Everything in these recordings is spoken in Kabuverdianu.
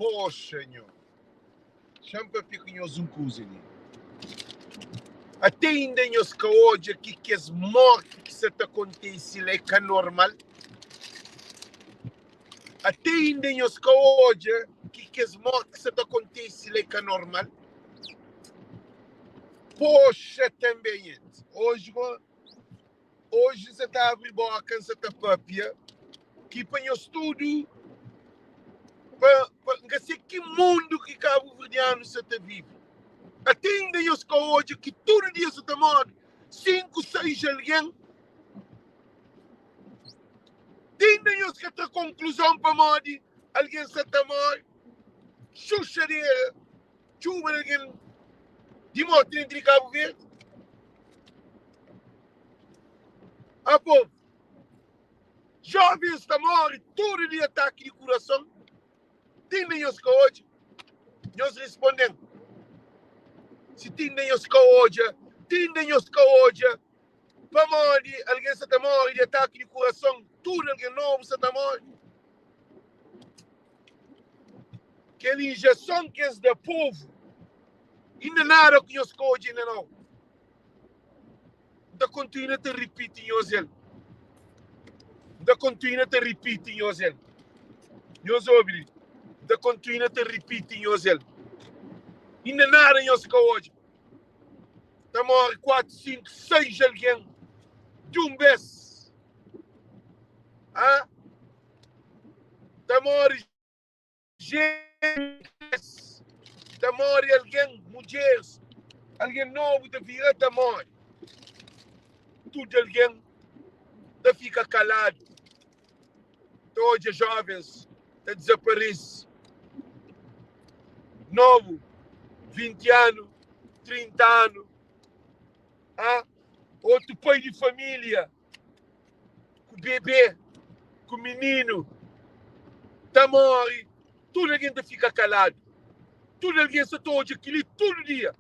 Poxa nho, xa-m papia ku nhos un kuza li. Ate inda nhos ka odja ki kes morti ki sa ta kontise la é ka normal? Ate inda nhos ka odja ki kes morti ki sa ta kontise la é ka normal? Poxa tanbe nhenti, oji go, oji N sa ta abri boka N sa ta papia ki pa nhos tudu pa, pa N ka se ki mundu ki kabuverdianu sa ta vive. Ate inda nhos ka odja ki tudu dia sa ta morre 5, 6 algen. Ti inda nhos ka tra konkluzon pamodi algen sa ta morre. Xuxadera, txuba di algen di morti dentru di Kabu Verdi. Ah povu, jovens ta morre tudu di ataki di kurason. Ti inda nhos ka odja? Nhos responde-m, si ti inda nhos ka odja, ti inda nhos ka odja pamodi algen sa ta morre di ataki di kurason, tudu algen nobu sa ta morre. Kel injeson ki es da povu, inda nada ku nhos ka odja inda nau. N ta kontinua ta ripiti nhos el. N ta kontinua ta ripiti nhos el. Nhos obi li. N ta kontinua ta ripiti nhos el. Inda nada nhos ka odja. Ta morre 4, 5, 6 algen di un bes. Ah? Ta morre Jentes ta móre algen, mudjeris, algen nobu ta vira ta móre. Tudu algen ta fika kaladu, ta odja jovens ta dizaparese. Nobu, 20 anu, 30 anu, ah, otu pai di família. ku bebê, ku mininu ta móre, tudu algen ta fika kaladu. Tudu algen sta ta odja kel-li tudu dia,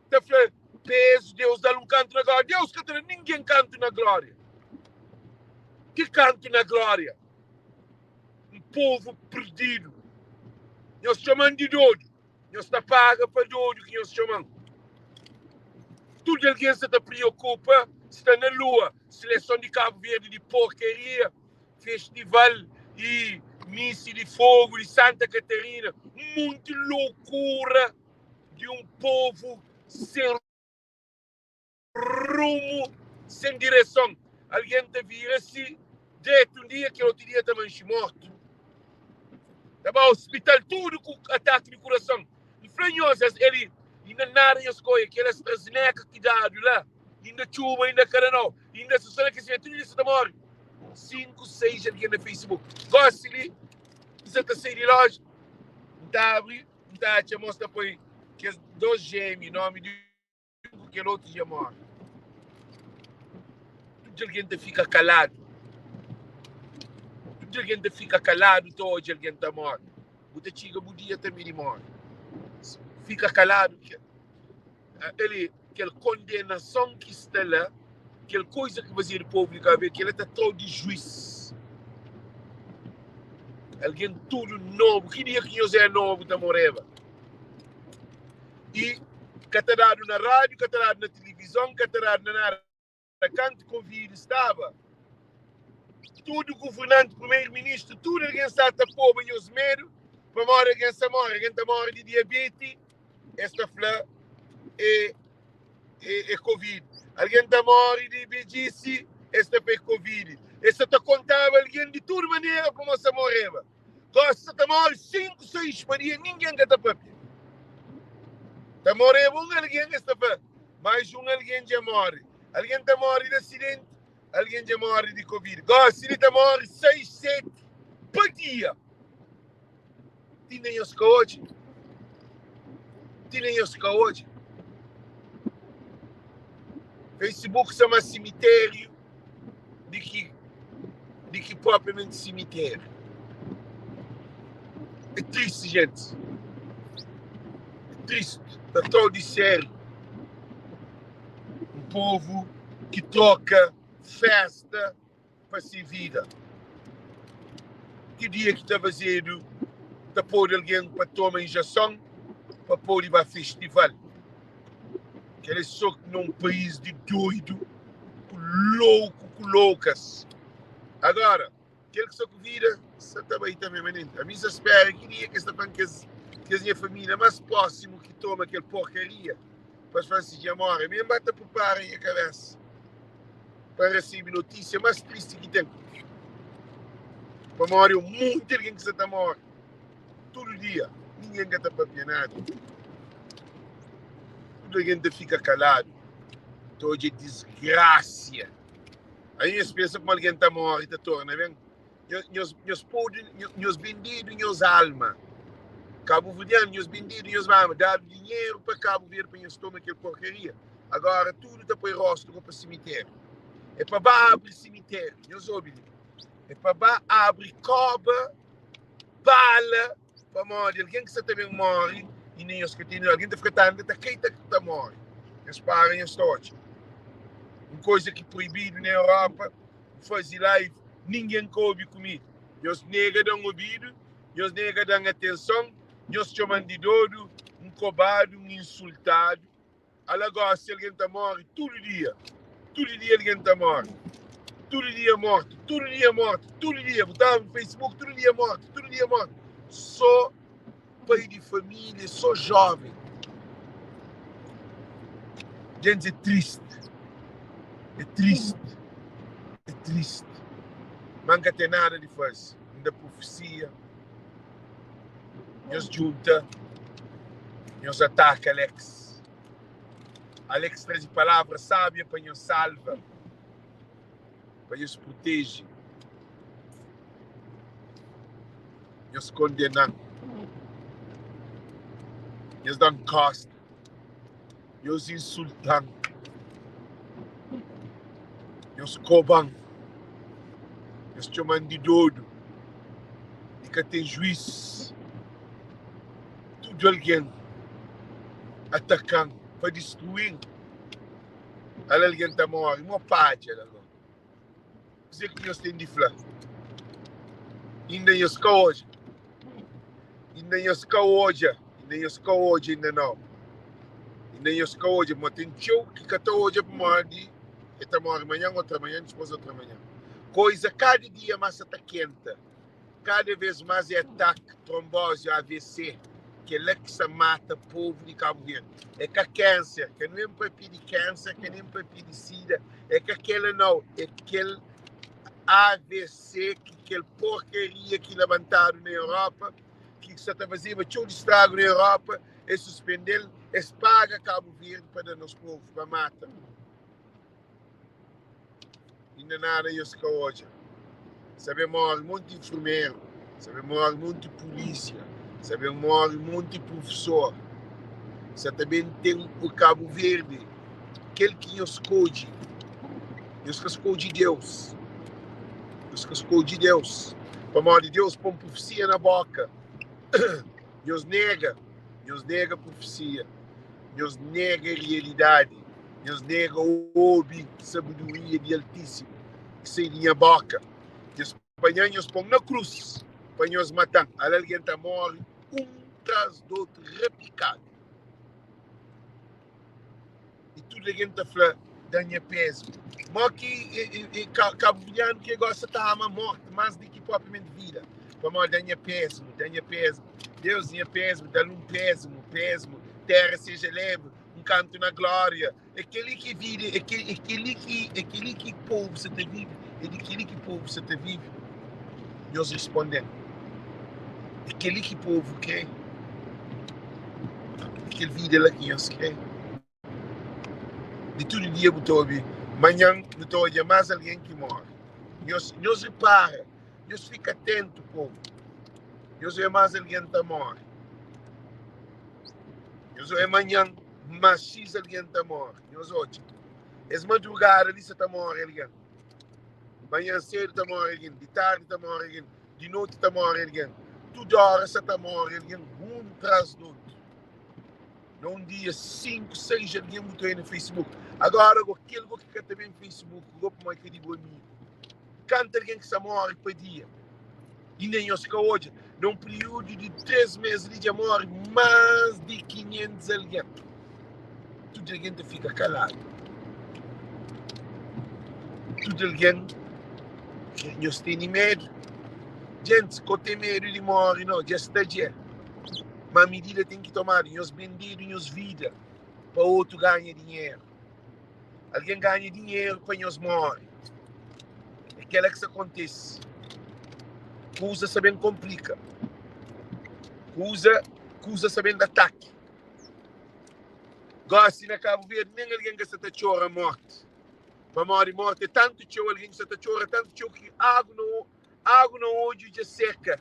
ta fla, Pezu, Deus da-l un kantu na glória. Deus ka ta da ningen kantu na glória. Ki kantu na glória? Un povu perdidu. Nhos txoma-m di dodu. Nhos ta paga pa dodu ki nhos txoma-m. Tudu algen sa ta priokupa sta na lua, seleson di Kabu Verdi di porkaria, festival i misi di fogu di Santa Katarina, un monti lokura di un povu sen rumu, sen direson. Algen ta vira si dretu un dia, kel otu dia ta manxe mortu. Ta ba ospital tudu ku ataki di kurason. N fla nhos, es el inda nada nhos ka oia, kel AstraZeneca ki dadu la, inda txuba, inda kada nau, inda sa na kesimentu, tudu dia sa ta mori. 5, 6 algen na Facebook. Gosi li, N sa ta sai di loja, N ta abri, N ta atxa mos ta poi kes 2 jemi, nomi di un ku kel otu dja móre. Tudu algen ta fika kaladu. Tudu algen ta fika kaladu ta odja algen ta móre. Bu ta txiga bu dia tanbê di móre. Fika kaladu. El kel kondenason ki sta la, kel koiza ki fazedu povu di Kabu Verdi, kel-la ta tra-u di juís. Algen tudu nobu. Ki dia ki nhos é nobu ta moreba? I ka ta dadu na rádiu, ka ta dadu na tilivizon, ka ta dadu na nada. Kantu Covid staba, tudu guvernanti, primeru ministru, tudu algen sta ta poba nhos medu pamodi algen sta móre. Algen ta móre di diabeti, es ta fla é é, é Covid. Algen ta móre di bedjisi, es ta fla é Covid. Es sa ta kontaba algen di tudu manera pamodi sa moreba. Gosi sa ta móre 5, 6 pa dia, ningen ka ta papia. Ta moreba un algen, es ta fla, mais un algen dja móre. Algen ta móre di asidenti, algen dja móre di Covid. Gosi li ta móre 6, 7 pa dia. Ti nen nhos ka odja. Ti nen nhos ka odja. Facebook sta más simitériu di ki di ki propriamenti simitériu. É tristi, gente. É tristi. Ta trau di sériu. Um povu ki troka festa pa se vida. Ki dia ki ta fazedu? Ta podu algen pa toma injeson pa pode ba festival. Kel é so na un país di doidu ku louku ku loukas. Agora, kel ki sta ku vida sa ta bai tanbe manenti. Ami sa spera ki dia ki es ta fla-m kes kes nha família más prósimu ki toma kel porkaria pa es fla-m si dja móre. Ami N ba ta pripara nha kabésa pa N resebe notísia más tristi ki ten. Pamodi un monti algen ki sa ta móre tudu dia, ningen ka ta papia nada. Tudu algen ta fika kaladu, ta odja disgrasia. Aí nhos pensa kuma algen ta móre ta torna ben? Nhos, nhos pode, nhos bendedu nhos alma. Kabuverdianu, nhos bendedu nhos alma, dadu dinheru pa Kabu Verdi pa nhos toma kel porkaria. Agora tudu ta poi rostu go pa simitériu. É pa ba abri simitériu. Nhos obi li. É pa ba abri koba, bala, pamodi algen ki sa ta ben móre i nen nhos ka tene, algen ta fika ta anda ta kai ta ta móre. Nhos para nhos ta odja. Un koza ki proibidu na Europa, N faze live, ningen ka obi ku mi. Nhos nega da-m obidu, nhos nega da-m atenson, nhos txoma-m di dodu, N kobadu, N insultadu. Ala gosi algen ta móre tudu dia, tudu dia algen ta móre, tudu dia morti, tudu dia morti, tudu dia. Bu ta abri Facebook, tudu dia morti, tudu dia morti. Sô pai di família, sô jóven. Gentis é tristi, é tristi, é tristi. Má N ka ten nada di faze, N da profesia. Nhos djunta, nhos ataka Alex. Alex traze palavra sábia pa nhos salva, pa nhos proteje. Nhos kondena-m, nhos da-m kósta, nhos insulta-m, nhos koba-m, nhos txoma-m di dodu, di ka ten juís. Tudu algen ataka-m pa distrui-m. Ala algen ta móre mó padja la gó. Kuzê ki nhos ten di fla? Inda nhos ka odja, inda nhos ka odja, inda nhos ka odja inda nau. Inda nhos ka odja, ma ten txeu ki ka ta odja pamodi e ta móre manhan, otramanhan, dipôs otramanhan. Koiza kada dia más sa ta kenta. Kada vez más é atak, trombozi, AVC, kel-la ki sa mata povu di Kabu Verdi. É ka kanser, ka nu ben papia di kanser, ka nem papia di sida, é ka kel-la nau, é kel AVC ki kel porkaria ki labantadu na Europa, ki sa ta fazeba txeu di stragu na Europa, es suspende-l, es paga Kabu Verdi pa da nos povu pa mata. Inda nada nhos ka odja. Sa ben móre monti infermeru, sa ben móre monti pulísia, sa ben móre monti prufesor. Sa ta ben ten ku Kabu Verdi kel ki nhos skodje. Nhos ka skodje Deus. Nhos ka skodje Deus. Pamodi Deus pô-m prufesia na bóka. Nhos nega, nhos nega prufesia. Nhos nega rialidadi, nhos nega obi sabedoria di Altísimu ki sai di nha bóka. Nhos panha-m, nhos pô-m na krus pa nhos mata-m. Ala algen ta móre un tras di otu rapikadu. I tudu algen ta fla, Da-m nha pézu. Mó ki kabuverdianu ki gosta ta ama mórti más di ki propriamenti vida. Pamodi da-m nha pézmu, da-m nha pézmu. Deus nha pézmu, da-l un pézmu, pézmu. Téra seja lébi, un kantu na glória. É kel-li ki vida, é kel-li ki, é kel-li ki povu sa ta vive, é di kel-li ki povu sa ta vive. Nhos responde-m, é kel-li ki povu krê? É kel vida la ki nhos krê? Di tudu dia bu ta obi, manhan nu ta odja más algen ki móre. Nhos, nhos repara, nhos fika atentu, povu. Nhos odja más algen ta móre. Nhos odja manhan más xis algen ta móre. Nhos odja. Es madrugada li sa ta móre algen. Manhan sedu ta móre algen, di tardi ta móre algen, di noti ta móre algen. Tudu óra sa ta móre algen, un tras di otu. Na un dia 5, 6 algen bu ta oia na Facebook. Agora go kel go ki ka ta ben Facebook go pamodi é ka di bu amigu. Kantu algen ki sa móre pa dia i nen nhos ka odja. Na un períodu di 3 mês li dja móre más di 500 algen. Tudu algen ta fika kaladu. Tudu algen, nhos tene medu? Gentis, ko ten medu di móre no, dja sta dja. Má midida ten ki tomadu. Nhos bendedu nhos vida pa otu ganha dinheru. Algen ganha dinheru pa nhos móre. É kela ki sta kontise. Kuza sta ben konplika. Kuza, kuza sta ben da ataki. Gósi na Kabu Verdi nen algen ka sta ta txora mórti. Pamodi mórti é tantu txeu, algen ki sta ta txora tantu txeu ki agu na, agu na odju dja seka.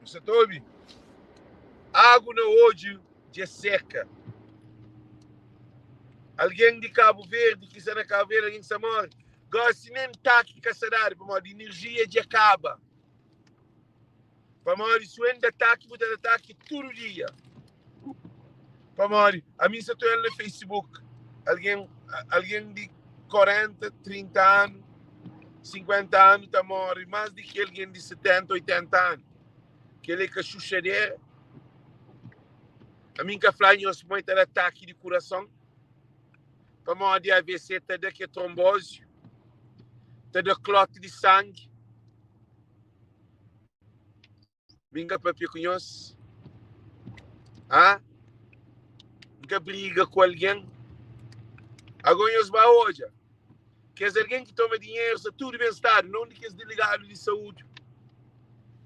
Bu sta ta obi? Agu na odju dja seka. Algen di Kabu Verdi ki sta na Kabu Verdi, algen ki sta móre, gósi nen taki ka sta dadu pamodi inerjia dja kaba. Pamodi si N da taki, bu ta da taki tudu dia. Pamodi ami N sta ta oial na Facebook, algen algen di 40, 30 anu, 50 anu ta móre más di ki algen di 70, 80 anu. Kel-li é ka xuxadera? Ami N ka fla nhos ma el ta da taki di kurason? Pamodi AVC ta da ke tronbozi, ta da kloti di sangi. Mi N ka papia ku nhos? Ha? N ka briga ku algen? Ago nhos ba odja, kes algen ki toma dinheru sta tudu ben stadu, na undi kes delegadu di saúdi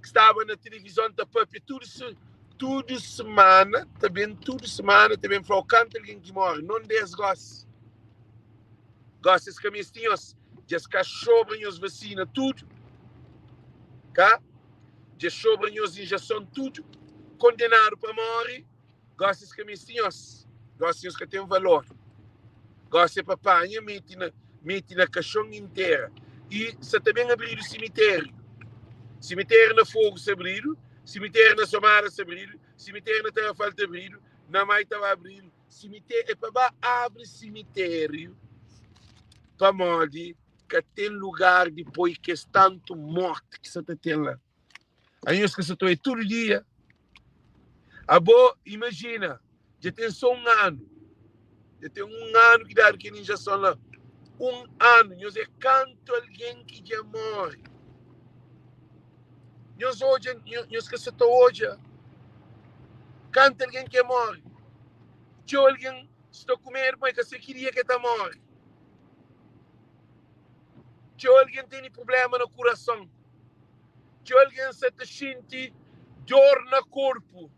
ki staba na tilivizon ta papia tudu tudu semana, ta ben tudu semana ta ben fla-u kantu algen ki móre, non des gosi. Gosi es ka meste nhos. Dja es ka xobra nhos vasina tudu, ka? Dja xobra nhos injeson tudu, kondenadu pa móre. Gosi es ka meste nhos. Gosi nhos ka ten valor. Gosi é pa panha, mete na, mete na kaxon intera. I sa ta ben abridu simitériu. Simitériu na Fogu sa abridu, simitériu na Somada sa abridu, simitériu na Tarrafal ta abridu, na Mai ta ba abridu. Simitério é pa ba abri simitério pamodi ka ten lugar di poi kes tantu morti ki sa ta ten la. Anhos ki sa ta oi tudu dia. Abo imajina, dja ten so un anu, dja ten un anu ki dadu kel injeson la. Un anu, nhos é kantu algen ki dja more. Nhos odja, nhos ka sa ta odja kantu algen ki more. Txeu algen sta ku medu pamodi ka sabe ki dia ki el ta móre. Txeu algen tene prubléma na kurason. Txeu algen sta ta xinti dór na korpu.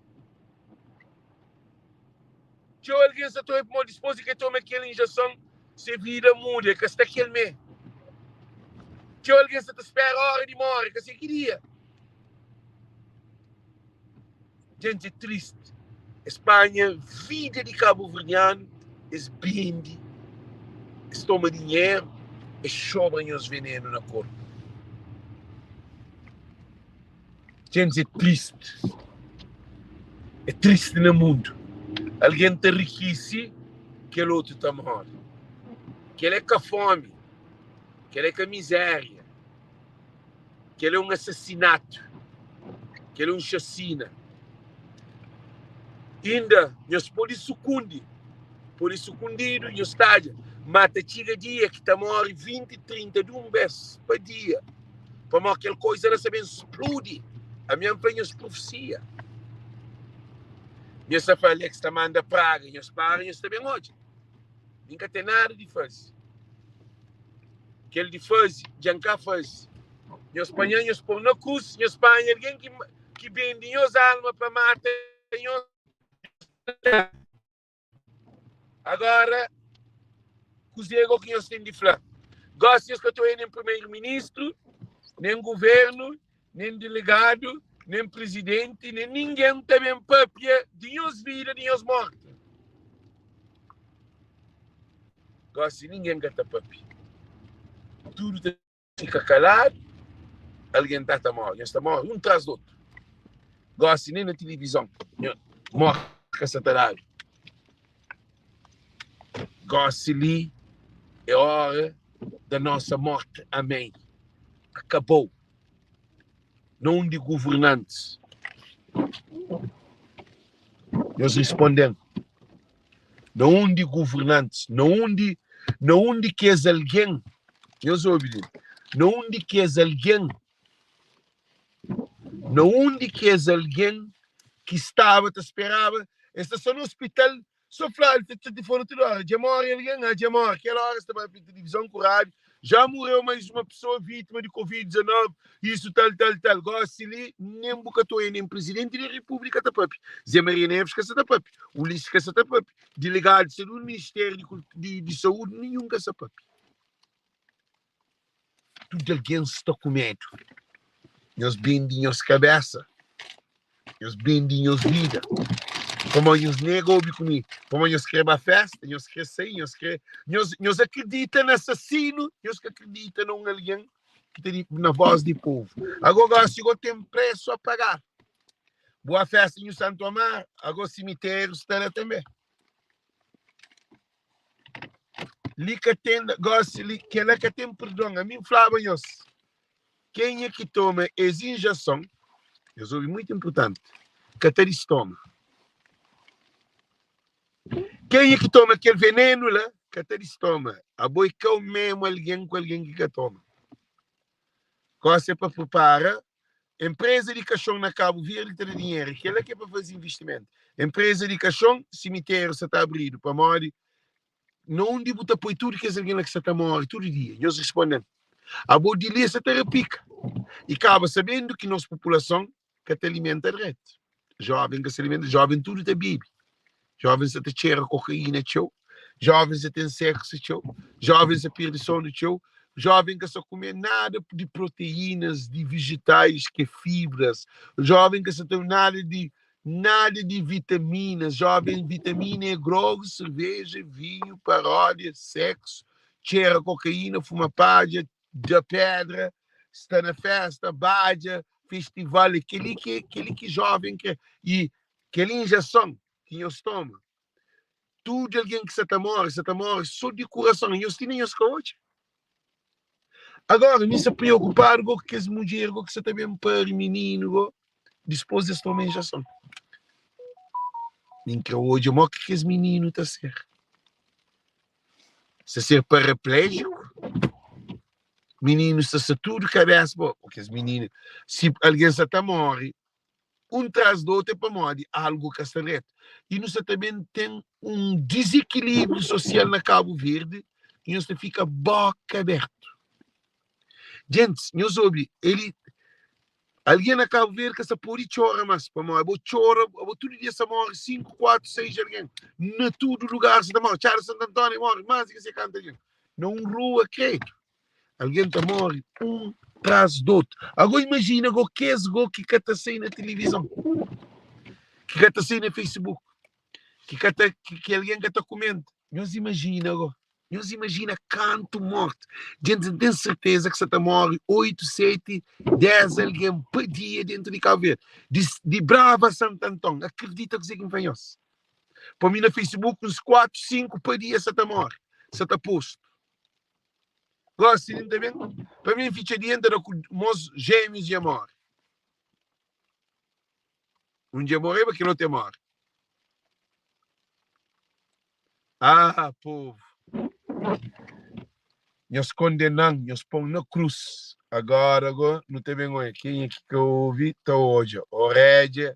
Txeu algen sta ta oi pamodi dipôs di ki el toma kel injeson, se vida muda, el ka sta kel mê. Txeu algen sta ta spéra óra di móre, ka sabe ki dia. Djenti é tristi. Es panha vida di kabuverdianu, es bende, es toma dinheru, es xobra nhos venenu na korpu. Djenti é tristi. É tristi na mundu. Algen ta rikisi, kel otu ta móre. Kel é ka fómi, kel é ka mizéria. Kel é un asasinatu. Kel é un xasina. Inda nhos pode sukundi, pode sukundidu, nhos tadja, má ta txiga dia ki ta móre 20, 30 di un bês pa dia, pamodi kel koza la sta ben spludi. Ami N fla nhos profesia. Nhos ta fla, Alex ta manda praga, nhos para, nhos ta ben odja. Mi N ka ten nada di faze. Kel di faze, dja N ka faze. Nhos panha-m, nhos pô-m na krus, nhos panha algen ki, ki bende nhos alma pa mata nhos. Agora, kuzê go ki nhos ten di fla? Gósi nhos ka ta oia nen primeru-ministru, nen guvernu, nen delegadu, nen prizidenti, nen ningen ta ben pâpia di nhos vida, di nhos mórti. Gósi ningen ka ta pâpia. Tudu ta fika kaladu, algen ta ta móre. Nhos ta móre un tras di otu. Gósi nen na tilivizon mórti ka sa ta dadu. Gósi li é óra da nosa mórti. Amén. Akabou. Na undi governantis? Nhos responde-m. Na undi governantis? Na undi, na undi kes algen? Nhos obi li. Na undi kes algen? Na undi kes algen ki staba ta speraba? Es sta so na ospital So fladu ta telefona tudu ora, dja more algen? Ah, dja more. Kel ora es ta bai pa tilivizon ku rádiu, já morreu mais uma pessoa vítima de Covid-19, isso tal, tal, tal. Gosi li, nen bu ka ta oia nen Prizidenti di Repúblika ta papia, Zé Maria Neves ka sa ta papia, Ulisses ka sa ta papia, Delegadu di Saúdi, Ministériu di, di Saúdi, ninhun ka sa papia. Tudu algen sta ku medu. Nhos bende nhos kabésa, nhos bende nhos vida. Pamodi nhos nega obi ku mi, pamodi nhos krê ba fésta, nhos krê sai, nhos krê. Nhos, nhos akridita na asasinu, nhos ka akridita na un algen ki ta di, na vós di povu. Agó gósi go ten présu a pagar. Boa fésta nhu Santu Amar, agó simitériu sta la tanbê. Li ka ten gosi li kela ka ten perdon. Ami n flaba nhos kenha ki toma es injason, nhos obi muito importanti, ka ta distoma. Kenha ki toma kel venenu la ka ta distoma. Abo é ka o memu algen ku algen ki ka toma. Gosi é pa prepara Empresa di caixon na Cabo Verde ta da dinheiro, kela ke pa faze investimento. Empresa di caixon, cemitério sa ta abrido, pamodi na undi bu ta poi tudo kes algen la ki sa ta morre tudo dia? Nhos responde-m. Abo di li sa ta rapika e kaba sabendo ki nos populason ka ta alimenta dreto. Joven ka sa alimenta, joven tudo ta bebe. Jovens sa ta txera kokaína txeu, jovens sa ten seksu txeu, jovens sa perde sonu txeu, joven ka sa kume nada di proteínas, di vegetais ki é fibras, joven ka sa ten nada di nada di vitaminas, joven vitamina é grogu, cerveja, vinho, paródia, seksu, txera kokaína, fuma padja, da pedra, sta na festa, badja, festival, é kel-li ki kel-li ki joven kre. I kel injeson ki nhos toma, tudu algen ki sa ta móre, sa ta móre sô di kurason, i nhos ti nen nhos ka odja. Agora, mi sta preokupadu go ku kes mudjer go ki sa ta ben pari mininu go dispôs di es toma injeson. Mi N kre odja mo ki kes mininu ta ser. Sta ser parapléjiku? Mininu sta sta tudu kabésa pa kes mininu. Si algen sa ta móre un tras di otu é pamodi algu ka sta retu. I nu sta ta ben ten un dizikilibriu sosial na Kabu Verdi ki nhos ta fika boka abertu. Gentis, nhos obi, eli algen na Kabu Verdi ka sta pode txora mas, pamodi abo txora, abo tudu dia sta more 5, 4, 6 algen na tudu lugar sa ta more. Txada Santu Antóniu more mas di ki se kanta algen na un rua, kredu. Algen ta more un tras di otu. Ago imajina go kes go ki ka ta sai na tilivizon, ki ka ta sai na Facebook, ki ka ta ki algen ka ta kumenta. Nhos imajina go, nhos imajina kantu morti. Djenti N ten serteza ki sa ta more 8, 7, 10 algen pa dia dentu di Kabu Verdi. Di di Brava a Santanton. Akredita kuzê ki N fla nhos. Pa mi na Facebook uns 4, 5 pa dia sa ta more, sa ta postu. Gosi N ta ben pa mi N fitxa dia N ta da ku mos jémius dja more. Un dja moreba kel otu é more. Ah, povu, nhos kondena-m, nhos pô-m na krus. Agora go nu ta ben oja kenha ki ka obi ta odja, oredja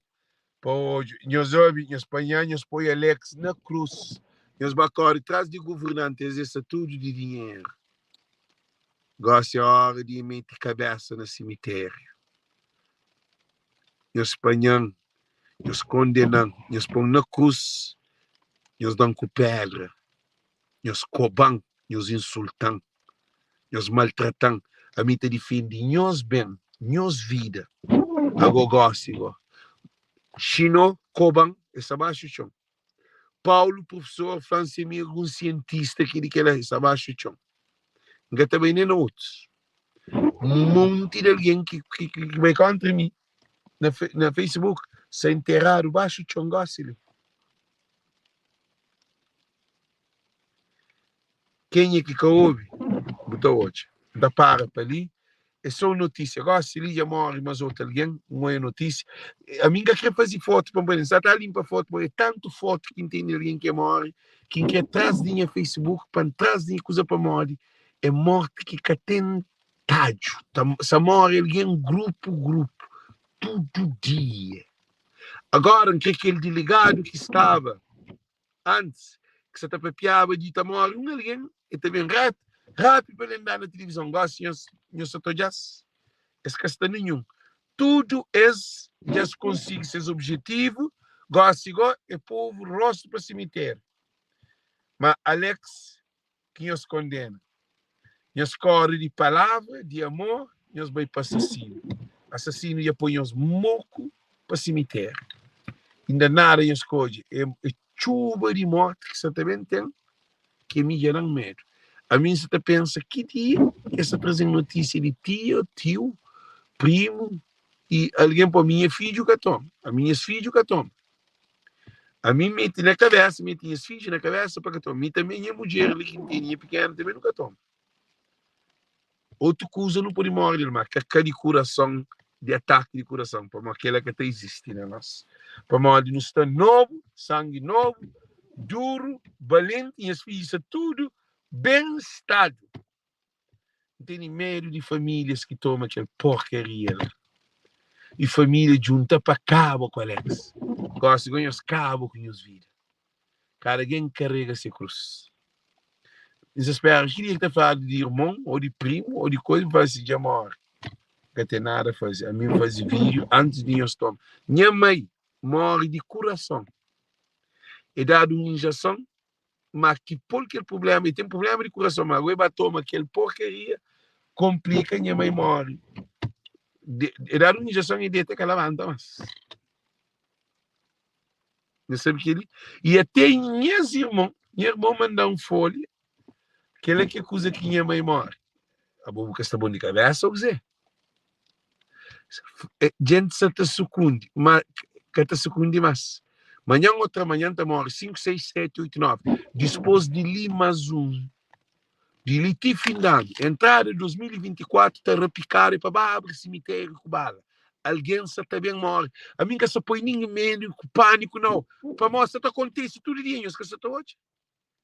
pa odju. Nhos obi, nhos panha, nhos poi Alex na krus. Nhos ba kore tras di governanti, es é sta tudu di dinheru. Gosi é ora di mete kabesa na simitériu. Nhos panha-m, nhos kondena-m, nhos pô-m na krus, nhos da-m ku pedra, nhos koba-m, nhos insulta-m, nhos maltrata-m. Ami ta difende nhos ben, nhos vida. Ago gosi go, Xinô koba-m, e sta baxu txon. Paulu, profesor, fla-m si ami é algun sientista ki di kel-la, e sta baxu txon. N ka ta bai nen na otus. Un monti di algen ki, ki, ki bai kontra mi na, na Facebook sta enteradu baxu txon gosi li. Kenha ki ka obi, bu ta odja. N ta para pa li. É sô notísia. Gósi li dja móre más otu algen, N oia notísia. Ami N ka krê faze fotu pa N poi, N sa ta linpa fotu pa N poi. É tantu fotu ki N ten di algen ki móre ki N krê tras di nha Facebook pa N tras di nha kuza pamodi é mórti ki ka ten tadju. Ta sa móre algen grupu grupu tudu dia. Agora N krê kel diligadu ki staba antis ki sa ta papiaba di ta móre un algen, el ta ben rápidu rápidu pa el da na tilivizon. Gósi nhos nhos sa ta odja-s, es ka sta ninhun. Tudu es dja es konsigi ses objetivu, gósi gó é povu róstu pa simitériu. Má Alex ki nhos kondena. Nhos kóre di palavra di amor, nhos bai pa asasinu. Asasinu dja poi nhos moku pa simitériu. Inda nada nhos ka odja. É txuba di morti ki sa ta ben ten, ki ami dja da-m medu. Ami N sa ta pensa ki dia ki es ta traze-m notísia di tia, tiu, primu i algen pô mi nha fidju ka toma, ami nhas fidju ka toma. Ami meti na kabesa, meti nhas fidju na kabesa pa ka toma. Mi tanbe nha mudjer li ki N tene, nha pikena tanbe nu ka toma. Otu kuza nu pode móre del, ma ka ka di kurason, di ataki di kurason, pamodi kela ka ta izisti na nos. Pamodi nu sta nobu, sangi nobu, duru, balenti, nhas fidju sta tudu ben stadu. N tene medu di famílias ki toma kel porkaria la. I família djunta pa kaba ku Alex. Gosi go nhos kaba ku nhos vida. Kada gen karega se krus. N sa spera ki dia ki ta fladu di irmon ou di primu ou di koisa, N fla si dja more. Ka ten nada faze. Ami N faze vídiu antis di nhos toma. Nha mai more di kurason. E dadu un injason ma ki pol kel problema, e ten problema di kurason, ma ago e ba toma kel porkaria, komplika, nha mai mori. De, e dadu un injeson e deta e ka labanta mas. Nha sabe keli? E ate nhas irmon, nha irmon manda un folha, kela ki é kuza ki nha mai mori. Abo bu ka sta bon di kabesa ou kuzê? Jenti sa ta sukundi, ma ka ta sukundi mas. Manhan otra manhan ta mori 5, 6, 7, 8, 9. Dispos di li mas un. Di li ti fin di anu. Entrada di 2024 ta rapikadu e pa ba abri simiteriu ku bala. Algen sa ta ben mori. Ami N ka sa poi ningen medu ku paniku nau. Pamodi sa ta kontisi tudu dia, nhos ka sa ta odja?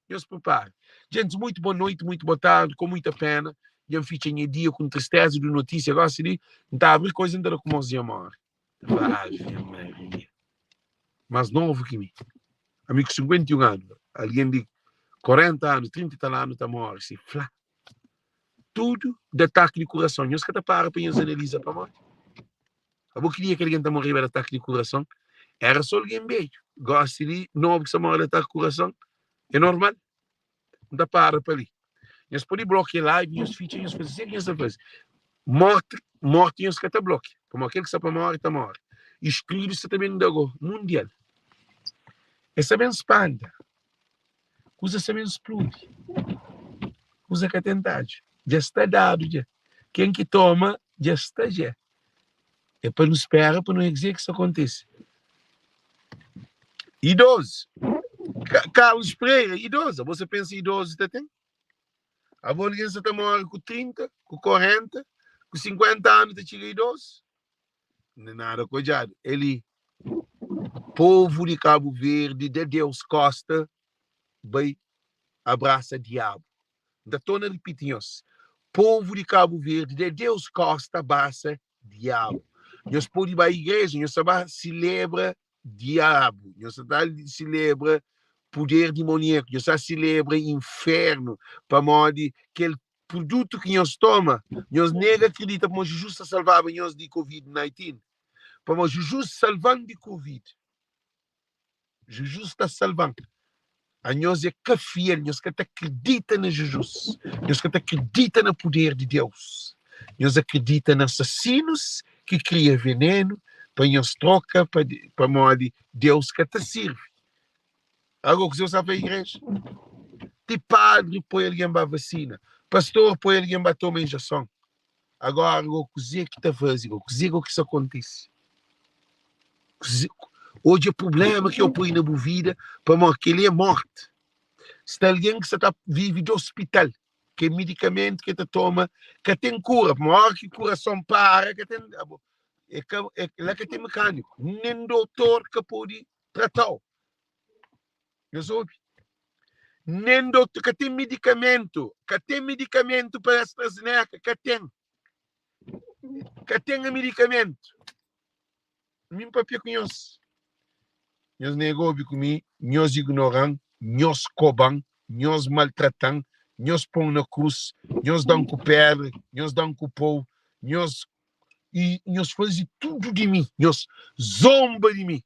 Nhos prepara. Gentis, muito boa noite, muito boa tarde, com muita pena, dja N fitxa nha dia com tristeza di notícia gosi li, N ta abri coisa N ta da ku mos dja more. Ave Maria. Mais novo ki mi. Ami ku 51 anu, algen di 40 anu, 30 e tal anu ta more si fla. Tudu di ataki di kurason. Nhos ka ta para pa nhos analiza pamodi? Abo ki dia ki algen ta moreba di ataki di kurason? Era so algen bedju. Gosi li, nobu ki sta more di ataki di kurason, é normal. N ta para pa li. Nhos pode blokia live, nhos fitxa, nhos faze se ki nhos ta faze. Morti, morti nhos ka ta blokia. Pamodi kel ki sta pa more, ta more. E spridu sta ta ben da go mundial. Es ta ben spanda. Kuza sta ben spludi. Kuza ka ten tadju. Dja sta dadu dja. Ken ki toma dja sta dja. É pa nu spera pa nu kuzê ki sta kontise. Idozu. Carlos Pereira, idozu. Abo sa pensa idozu ta ten? Abo algen sa ta more ku 30, ku 40, ku 50 anu ta txiga idozu? Não nada kojadu. Eli, povo di Cabo Verde, da Deus costa, bai abraça diabo. N ta torna ripiti nhos, povu di Kabu Verdi da Deus kosta basa diabu. Nhos pode ba igreja, nhos ta ba silebra diabu, nhos ta ta silebra puder dimoniaku, nhos ta silebra infernu, pamodi kel produtu ki nhos toma, nhos nega akredita pamodi Jizus ta salvaba nhos di Covid-19, pamodi Jizus salva-m di Covid. Jizus ta salva-m. Anhos é ka fiel, nhos ka ta kridita na Jizus, nhos ka ta kridita na puder di Deus. Nhos akridita na asasinus ki kria venenu pa nhos troka pamodi Deus ka ta sirbi. Agora kuzê bu sta fla igreja? Ti padri poi algen ba vasina, pastor poi algen ba toma injeson. Agora go kuzê ki ta faze go? Kuzê go ki sta kontise? Odja problema ki eu poi na bu vida pamodi kel-li é morti. Sta algen ki sta ta vive di ospital. Ke medikamentu ke ta toma ka ten kura, pamodi ora ki kurason para ka ten abo é ka é la ka ten mekaniku, nen doutor ka pode tratau. Nhos obi? Nen doutor ka ten medikamentu, ka ten medikamentu pa AstraZeneca, ka ten. Ka ten medikamentu. Mi N papia ku nhos, nhos nega obi ku mi, nhos ignora-m, nhos koba-m, nhos maltrata-m, nhos pô-m na krus, nhos da-m ku pédra, nhos da-m ku pau, nhos i nhos faze tudu di mi, nhos zonba di mi.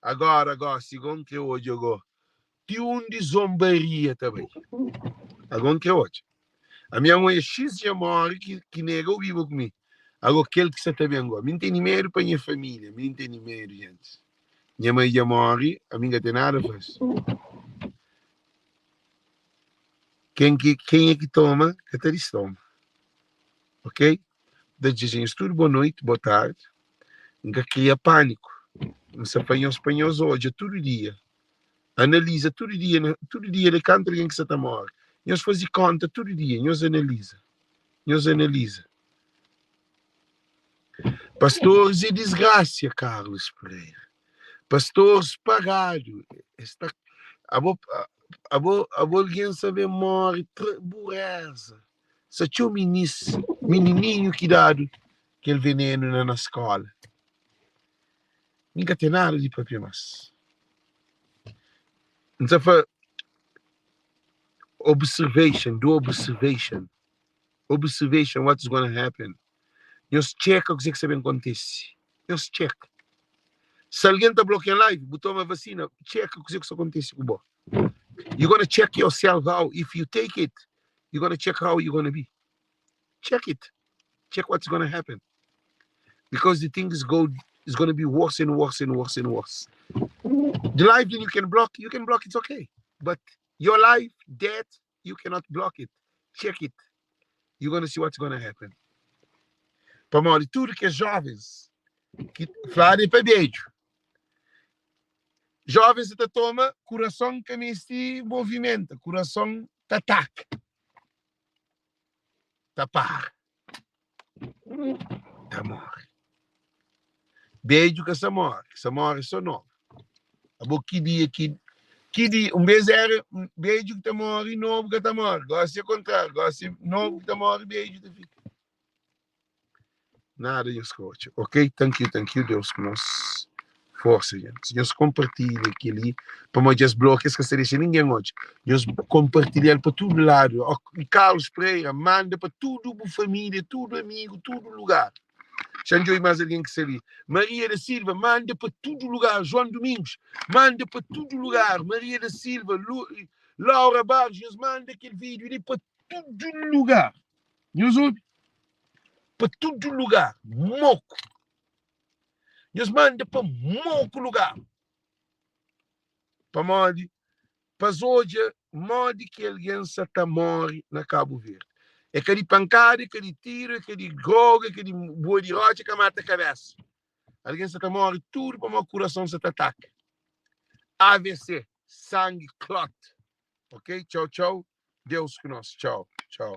Agora, gósi, gó N krê odja gó ti undi zonbaria ta bai. Agó N krê odja. Ami N odja xis dja móre ki, ki nega obiba ku mi. Agó kel ki sa ta ben gó. Mi N tene medu pa nha família, mi N tene medu, gentis. Nha mai dja móre, ami N ka ten nada fase. Ken ki, kenha ki toma, ka ta distoma. Ok? Da dizeja nhos tudu boa noiti, boa tardi. N ka kria pâniku. N sta fla nhos pa nhos odja tudu dia. Analiza tudu dia, na, tudu dia li kantu algen ki sa ta móre. Nhos faze kónta tudu dia, nhos analiza. Nhos analiza. Pastores é disgrasia, Carlos Pereira. Pastores pagadu. Es ta, abo, abo, abo algen sa ben móre, tra, bureza. Sa txeu minis, minininhu ki dadu kel venenu na na skóla. Mi N ka ten nada di papia más. N ta fla observation, do observation, observation what is gonna happen. Nhos txeka kuzê ki sta ben kontise. Nhos txeka. Si algen ta blokia live, bu toma vasina, txeka kuzê ki sta kontise ku bo. You gonna check yourself how if you take it, you gonna check how you gonna be. Check it. Check what's gonna happen. Because the things go is gonna be worse and worse and worse and worse. The life that you can block, you can block, it's okay. But your life, death, you cannot block it. Check it. You're gonna see what's gonna happen. Pamodi tudo que é jovens ki fladu é pa bedju. Jovens ta toma kurason ka meste movimenta, kurason ta ataka. Ta para. Ta more. Bedju ka sa more, ki sa more so nobu. Abo ki dia ki ki dia, un bes era bedju ki ta more, nobu ka ta more. Gosi é kontrariu, gosi nobu ki ta more, bedju ta fika. Nada nhos ka odja. Ok, thank you, thank you, Deus ku nos. Forsa, gente. Nhos kompartilha kel-li, pamodi es bloki es ka sta dexa ningen odja. Nhos kompartilha-l pa tudu ladu. Ó, Carlos Pereira, manda pa tudu bu família, tudu amigu, tudu lugar. Xa N djobe más algen ki sta li. Maria da Silva, manda pa tudu lugar. João Domingos, manda pa tudu lugar. Maria da Silva, Lu, Laura Barros, nhos manda kel vídeo li pa tudu lugar. Nhos obi? Pa tudu lugar, moku. Nhos manda pa moku lugar. Pamodi pa es odja modi ki algen sa ta móre na Kabu Verdi. É ka di pankada, é ka di tiru, é ka di droga, é ka di bua di rótxa, é ka mata kabésa. Algen sa ta móre tudu pamodi kurason sa ta ataka. AVC, sangi clot. Ok? Txau, txau. Deus ku nos. Txau, txau.